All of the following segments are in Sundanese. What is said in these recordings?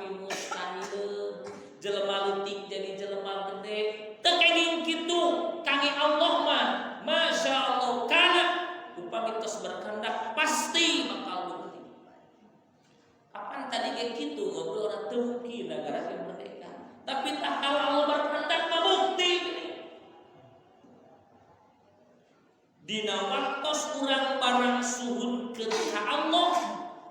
tapi mustahil. Jelema leutik jadi jelema gede. Teu kenging kitu, kangge Allah mah Masya Allah kana upami tos berkehendak pasti bakal bukti. Kapan tadi kayak gitu ngobrol orang teu mungkin negara yang merdeka. Tapi tak kalau Allah berkehendak mah bukti. Dina waktos urang barang suhunkeun ka Allah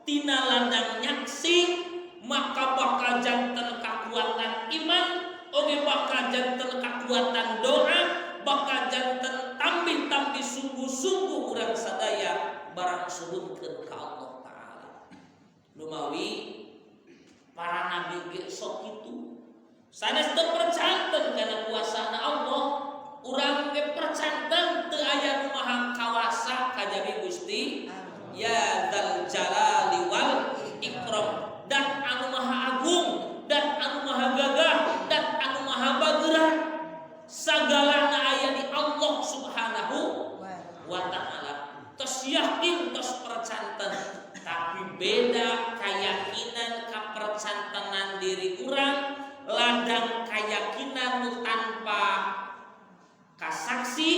tina ladang nyaksi maka bakal janten kakuatan iman oge bakal janten kakuatan doa bakal janten tambih-tambih sungguh-sungguh urang sadaya barang suhunkeun ka Allah Ta'ala. Lumawi para nabi ge sok kitu sanes teu percanten kana kuasana Allah. Urang ge percanten teu aya nu maha kawasa kajabi Gusti ya dzal jalali wal ikram dan anu maha agung dan anu maha gagah dan anu maha bageura sagalana aya di Allah Subhanahu wa ta'ala. Tos yakin tos percanten tapi beda keyakinan kapercantenan diri urang ladang keyakinan nu tanpa kasaksi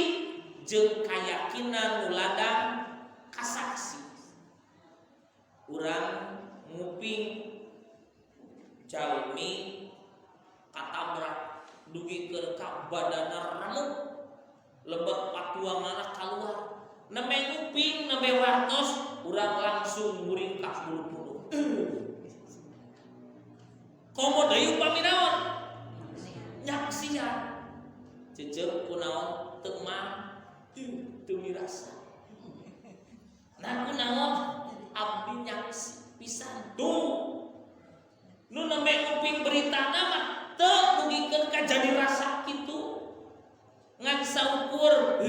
jeung kayakinan nu ladang kasaksi. Urang nguping jalmi katabrak dugi keur ka badana remuk lebet patuanganna kaluar nembe nguping nembe wartos urang langsung muringkak bulu-bulu. Komo deui upami naon nyaksian cecep kunaon teu mah teu mirasa. Nah kunaon abdi nyaksi pisan tuh nu nembe nguping beritana mah teu dugikeun ka jadi rasa kitu ngan saukur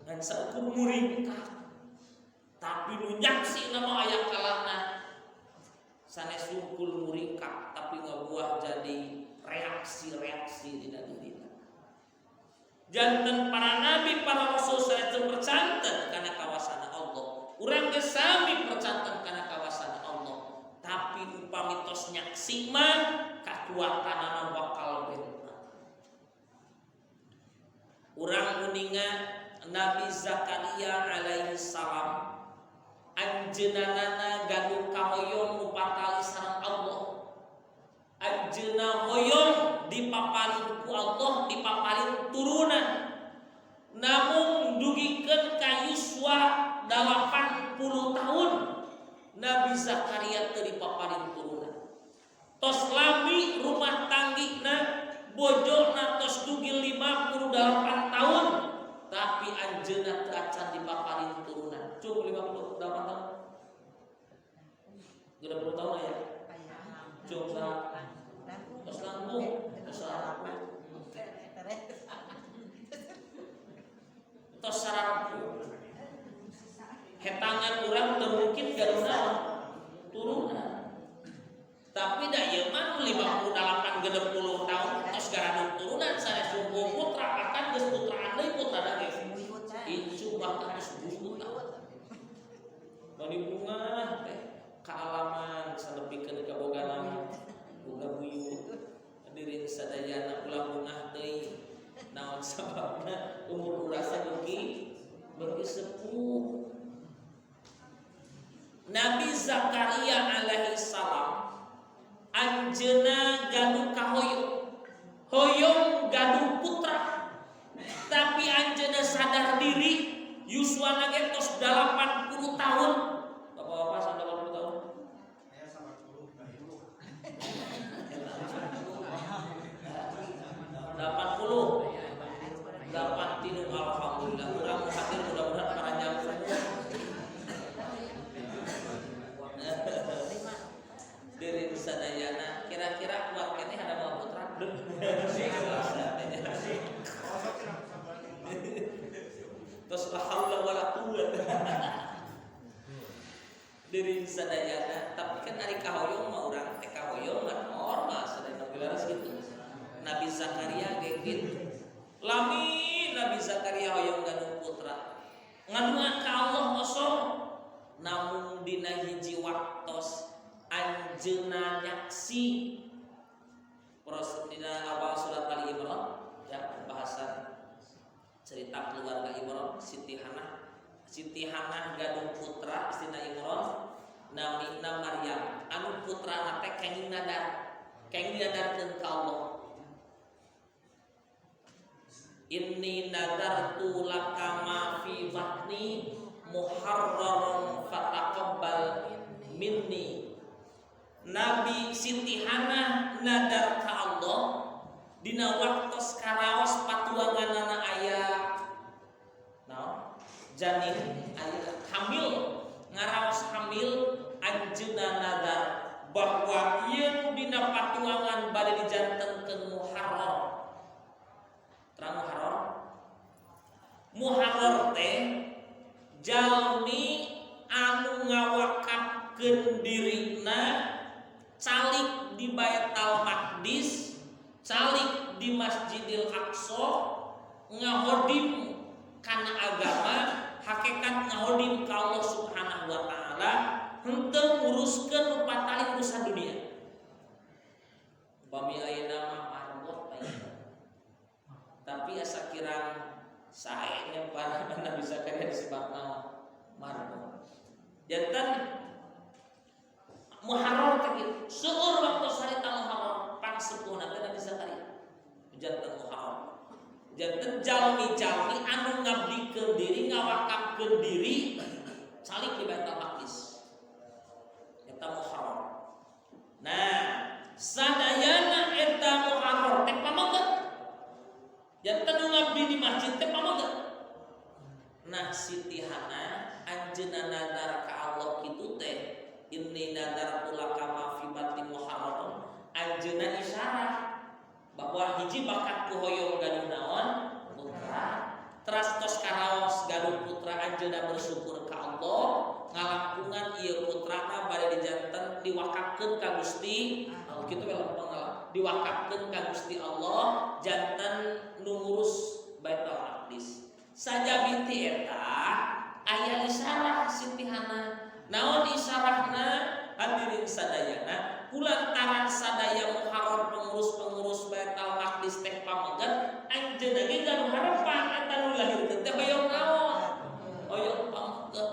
ngan saukur muringkak tapi nu nyaksi nama aya kalahna sanes sungkul muringkak tapi ngabuah jadi reaksi-reaksi dina dirina. Janten para nabi para rasul sanes teu percanten kana kawasana Allah. Urang ge sami percanten kana kawasana Allah. Tapi upami tos nyaksi mah kakuatanana bakal benten. Urang uninga Nabi Zakaria alaihi salam anjeunana gaduh kahoyong nu patali sareng Allah. Anjeunna hoyong dipaparin ku Allah, dipaparin turunan. Namun dugikeun ka yuswa 80 tahun Nabi Zakaria teu dipaparin turunan. Tos lami rumah tanggina bojona tos dugi 58 tahun tapi anjeunna teu acan dipaparin turunan. Cung 58 tahun. 60 tahun aya. Cung sa tos langkung tos sararpu. Tos sararpu. Hetangan urang teu mungkin gaduh naon turunan. Tapi da ieu mah 58 60 tahun tos gaduh turunan sanes sungguh putra bahkan geus putraan deui putrana ge. Incu bahkan geus buyut. Bani bunga teh kaalaman sanepikeun ka boga naon boga buyut. Hadirin sadayana ulah bungah teuing. Naon sababna umur urang teh beuki sepuh. Nabi Zakaria alaihi salam anjeunna gaduh kahoyong hoyong gaduh putra tapi anjeunna sadar diri yuswana ge tos 80 tahun. Bapak-bapak sampai 80 tahun? 80 8 tilu alhamdulillah urang hadir mudah-mudahan panjang umur. Diri sadayana kira-kira kuat keneh ada mau putra. Terus la haula wala quwwata. Diri sadayana tapi kan ari kahoyong mah urang teh kahoyong mah normal sadayana geus gitu. Nabi Zakaria ge kitu. Lami Nabi Zakaria hoyong gaduh putra. Ngadua ka Allah osok namun dina hiji waktos anjeunna Anjeunna nyaksi proses dina awal surat Ali Imran ya, pembahasan cerita keluarga Imran, Siti Hanah. Siti Hanah gaduh putra, istrina Imran, namina Maryam, anu putrana teh kenging nadar, kenging nadarkeun ka Allah, "Inni nadartu laka ma fi batni muharraran fataqabbal minni." Nabi Siti Hanah nadar ka Allah dina waktos karaos patuanganana aya naon, janin, aya hamil, ngaraos hamil. Anjeunna nadar bahwa ieu dina patuangan bade dijantenkeun muharrar. Terang muharrar? Muharrar teh jalmi anu ngawakafkeun dirina calik di Baitul Maqdis, calik di Masjidil Aqsa, ngahodim kana agama, hakikat ngahodim ka Allah Subhanahu wa taala, henteu nguruskeun nu patali urusan dunia. Upami ayeuna mah marbot ayeuna. Tapi asa kirang sae para Nabi Zakaria disebutna marbot. Janten muharrar teh kitu. Seueur waktu harita muharrar, pangsepuhna teh Nabi Zakaria. Janten muharrar. Janten jalmi-jalmi anu ngabdikeun diri, ngawakafkeun diri calik di Baitul Maqdis. Eta muharrar. Nah, sadayana eta muharrar teh pameget. Janten nu ngabdi di masjid teh pameget. Nah, Siti Hana anjeunna nadar ka Allah kitu teh, "Inni nadartu laka ma fi batni muharram." Anjeunna isyarah bahwa hiji bakat ku hoyong gaduh naon, putra. Teras tos karaos gaduh putra, anjeunna bersyukur ka Allah, ngalangkungan ieu putrana bade dijanten, diwakafkeun ka Gusti Allah kitu we lempeng, diwakafkeun ka Gusti Allah janten nu ngurus Baitul Maqdis. Sajabi ti eta aya isyarah Siti Hana. Naon isyarahna, hadirin sadayana? Kulantaran sadaya muharrar pengurus-pengurus Baitul Maqdis teh pameget, anjeunna ge gaduh harapan eta nu lahirkeun teh hoyong naon, hoyong pameget.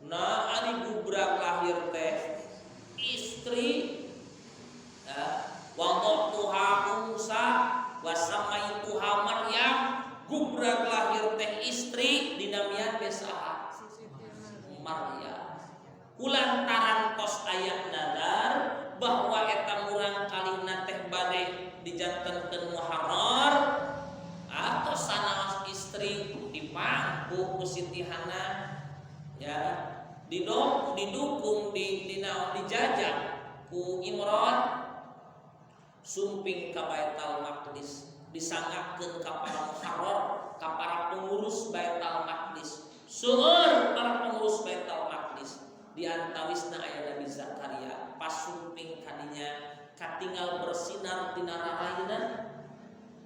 Nah, ari gubrak lahir teh istri ya, wada'tuha unsa wa samaituha Maryam. Gubrak lahir teh istri dinamian teh saha? Maryam. Kulantaran tos aya nadar bahwa eta murang kalina teh bade dijantenkeun muharrar atau sanaos istri dipangku ku Siti Hana ya, didok didukung di dinaon, dijajak ku Imran, sumping ka Baitul Maqdis, disangakeun ka para muharrar, ka para pengurus Baitul Maqdis. Seueur para pengurus Baitul Maqdis, di antawisna aya Nabi Zakaria. Pas sumping kadinya katinggal bersinar dina raraina,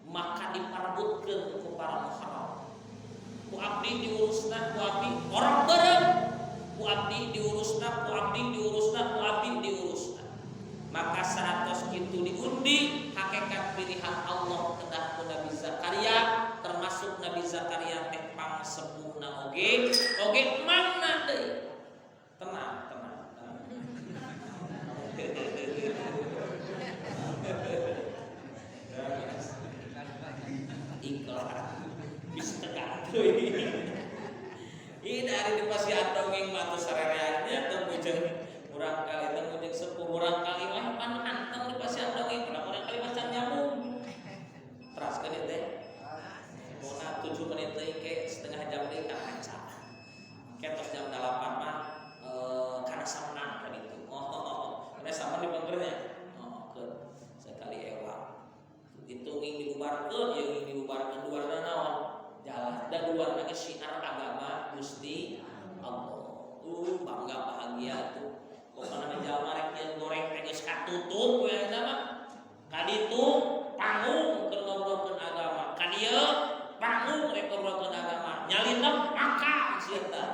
maka diparebutkeun ku para muharrar. "Ku abdi diurusna, ku abdi." Orang bareng, "Ku abdi diurusna, ku abdi diurusna, ku abdi diurusna." Maka saatos kitu diundi, hakikat pilihan Allah kedah ku Nabi Zakaria, termasuk Nabi Zakaria teh pangsepuhna oge, oge mangna deui. Tenang, tenang, tenang. Iklan bisa tegang deui. Ini dari di pasian dongeng mah tuh sarereannya teu mujeng murang kali, teu mujeng sepuh murang kali mah pan anteng di pasian dongeng, murang kali macan nyamuk. Teraskeun ieu teh. Pokona 7 menit deui ke setengah jam deui kan kaca. Ketos jam 8 mah karena samenang kan itu. Oh, karena samen di panggernya. Oh, ke sekali ewa. Itu nging dibubarkeun, ieu nging dibubarkeun, duarna naon? Jalan dan duarna ge syiar agama Gusti Allah. Bangga bahagia tuh. Pokona mah jalma rek nyeun goreng teh geus katutup we eta mah. Ka ditu panggung keur ngobrolkeun agama. Ka dieu panggung rek ngobrolkeun agama. Nyalindep makam sia tah.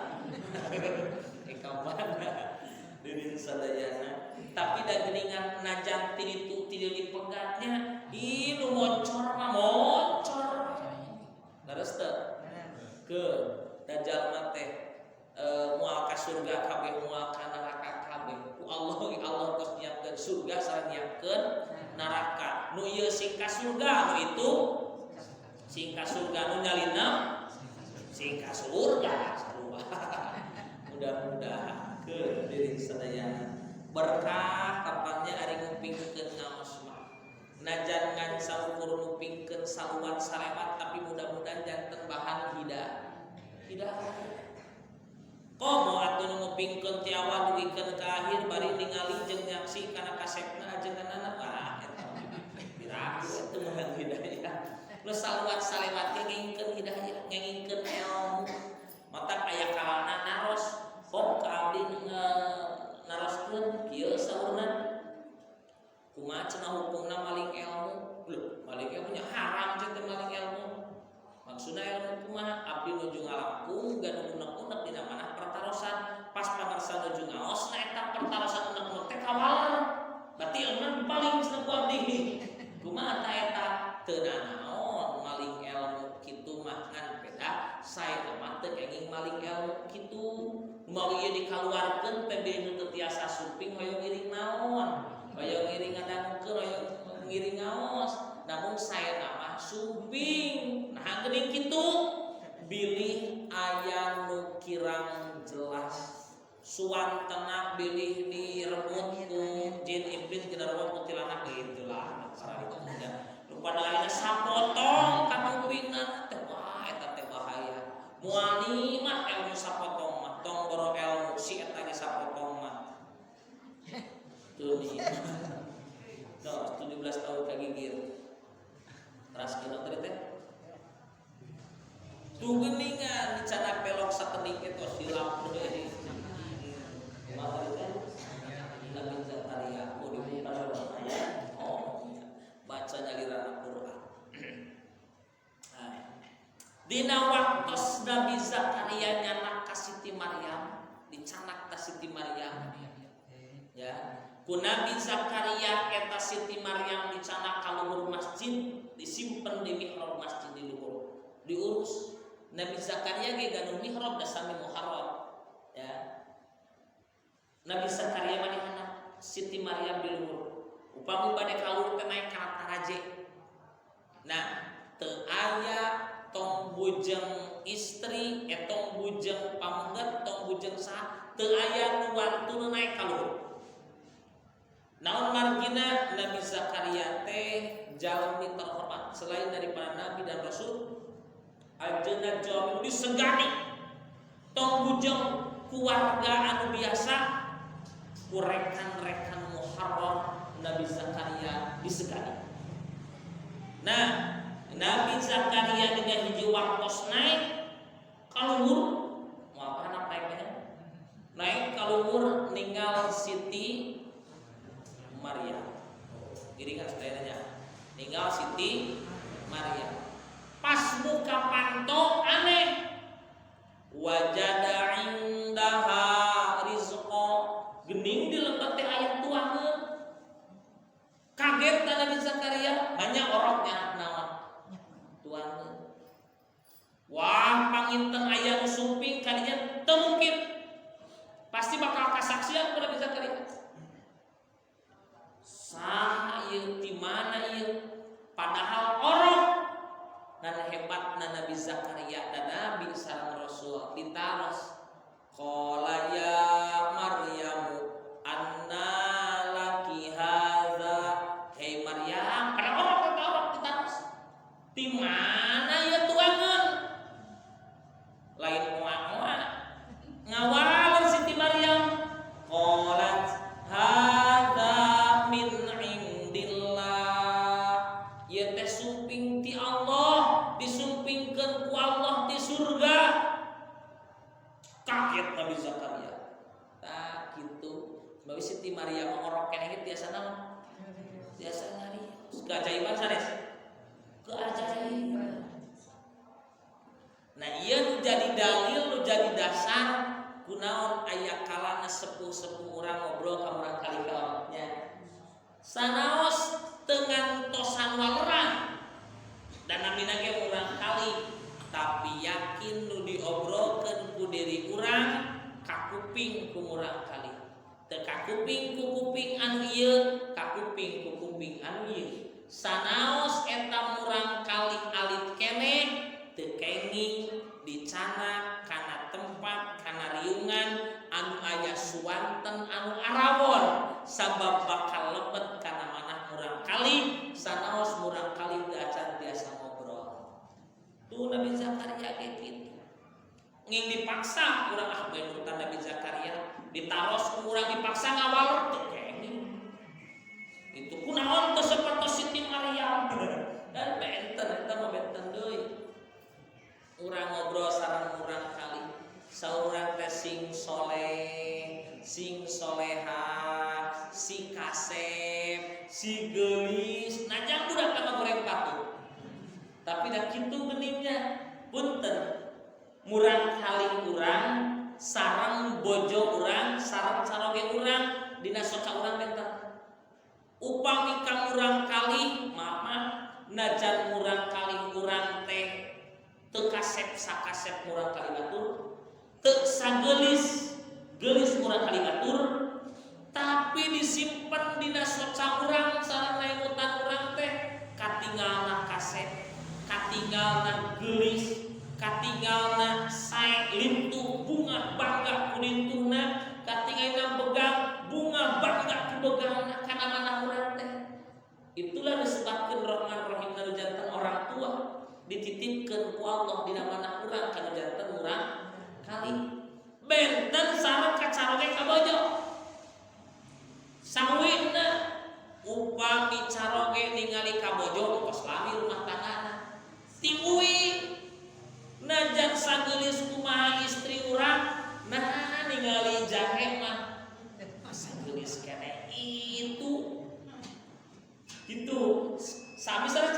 Ka mana? Hadirin sadayana, tapi da geuningan najan ti ditu ti dieu dipegatnya, ih, nu moncor mah moncor. Leres teu? Ke da jalma teh moal ka surga kabeh, moal ka neraka kabeh. Ku Allah, Allah tos nyiapkeun surga sareng nyiapkeun neraka. Nu ieu sing ka surga, nu itu sing ka surga, nu nyalina sing ka surga sarua. Mudah-mudahan ke diri sadayana berkah kapannya ari ngupingkeun ngaos mah. Najan ngan saukur ngupingkeun saluat salewat, tapi mudah-mudahan janten bahan hidayah hidayah. Komo atuh nu ngupingkeun ti awal dugikeun ka akhir, bari ningali jeung nyaksi kana kasepna ajenganana, wah, eta piraku eta meunang hidayah. Nu saluat salewat ngengingkeun hidayah, ngengingkeun ilmu. Matak aya kalana naros kok ka abdi, naroskeun kieu saurna, kumaha cenah hukumna maling ilmu? Lho, maling ilmunya haram cenah, maling ilmu. Maksudna ilmu kumaha? Abdi nuju ngalangkung gaduh unek-unek dina manah pertarosan, pas pangersa nuju ngaos na eta pertarosan unek-unek teh kawaler, berarti ilmu paling cenah ku abdi. Kumaha ta eta? Teu nanaon maling ilmu kitu mah, ngan beda saena mah teu kenging maling ilmu kitu. Mawi ieu dikaluarkeun pebeh nu teu tiasa sumping, hoyong ngiring naon, hoyong ngiring ngadangukeun, hoyong ngiring ngaos, namun saena mah sumping. Nah, geuning kitu bilih aya nu kirang jelas suwantena, bilih direbut ku jin, iblis, genderuwo, kuntilanak, gitulah para itu nya. Nu pada akhirnya sapotong kakupingna teh, wah, eta teh bahaya. Moal nikmat ilmu sapotong mah. Tong boro ilmu, si eta ge sapotong mah tuh nih. Tuh, 17 tahun kagigir. Teras kena tadi teh. Tuh geuningan dicanak belok sakedik itu silap deui. Kumaha tadi teh? Nabi Zakaria, oh, dibuka ayat. Oh, iya. Baca nyalirana Quran. Nah, dina waktos Nabi Zakaria nyanak ka Siti Maryam, dicanak ka Siti Maryam. Ya, ku Nabi Zakaria eta Siti Maryam dicanak ka luhur masjid, disimpen di mihrab masjid di luhur. Diurus. Nabi Zakaria ge gaduh mihrab, da sami muharram. Ya. Nabi Zakaria mah dihandap, Siti Maryam di luhur. Upami bade ka luhur teh naik kana taraje. Nah, teu aya tong bujeng istri, tong bujeng pameget, tong bujeng saha, teu aya nu wantun naik ka luhur. Naon margina? Nabi Zakaria teh jalmi terhormat selain daripada nabi dan rasul, ajeuna jalmi disegani. Tong bujeng keluarga anu biasa, ku rekan-rekan muharram Nabi Zakaria disegani. Nah, Nabi Zakaria dengan hiji waktos naik ka luhur, mau apa anak naiknya? Naik ka luhur ninggal Siti Maryam. Giringan nanya. Ninggal Siti Maryam. Pas buka panto aneh. Wajada indaha rizqa. Gening di lembah teh aya tuangeun. Kaget Nabi Zakaria, banyak oroknya naon? Tuangeun. Wah, panginten aya nu sumping kadinya teu mungkin. Pasti bakal kasaksian ku Nabi Zakaria. Saha ieu, di mana ieu? Padahal orok. Dan hebatna Nabi Zakaria dan Nabi sareng Rasul ditaros. Qala ya Maryamu anna laki hadza. Hei Maryam, pada orok eta orok ditaros. Di mana ieu tuangan? Lain oa-oa. Ngawaler Siti Maryam. Qalat hadza min indillah. Ieu teh sumping ti Allah, disumpingkeun ku Allah di surga. Kaget Nabi Zakaria. Tah kitu. Bawi Siti Maryam orok keneh ge tiasa naon? Tiasa ngarios. Keajaiban sanes? Keajaiban. Nah, ieu nu jadi dalil, nu jadi dasar Kunaon aya kalana sepuh-sepuh urang ngobrol ka murang kali nya sanaos dengan tosan waleran dan namina ge murang kali, tapi yakin nu diobrolkeun ku diri urang kakuping ku murang kali, teu kakuping ku kuping anu ieu, kakuping ku kuping anu ieu. Sanaos eta murang kali alit keneh, teu kenging dicanak kana tempat, kana riungan anu aya suwanten anu arawon, sabab bakal lebet kana manah murang kali sanaos murang kali teu acan tiasa ngobrol. Tuh, Nabi Zakaria kayak gitu. Nging dipaksa urang, ah, bae nurutan Nabi Zakaria, ditaros ku urang, dipaksa ngawaler, teu kenging. Itu kunaon teu sapertos Siti Maryam? Dan benten, eta mah benten deui. Urang ngobrol sareng murang kali, saurang teh sing soleh, sing soleha, si kasep, si geulis, najan budak sama goreng patut, tapi dah kitu geningnya. Punten, murang kali urang sareng bojo urang, sareng caroge urang, dina soca urang benten. Upami ka murang kali, maaf mah, najan murang kali urang teh teu kasep sakasep murang kali batur, teu sagelis gelis murang kali batur, tapi disimpan dina soca urang sareng naimutan urang teh katinggalna kasep, katinggalna gelis, katinggalna sae lintuh, bunga bangga ku lintuhna, katinggalna begang, bunga bangga ku begangna kana manah urang teh. Itulah disebabkan Rahman Rahim nu janten orang tua dititipkeun ku Allah dina manah urang kana janten urang kali. Benten sareng kacaroge, ka bojo. Sawina upami caroge ningali ka bojo kos lami rumah tanggana timbui, najan sageulis kumaha istri urang, nah, ningali jahe mah masa geulis keneh. Itu itu sami sareng.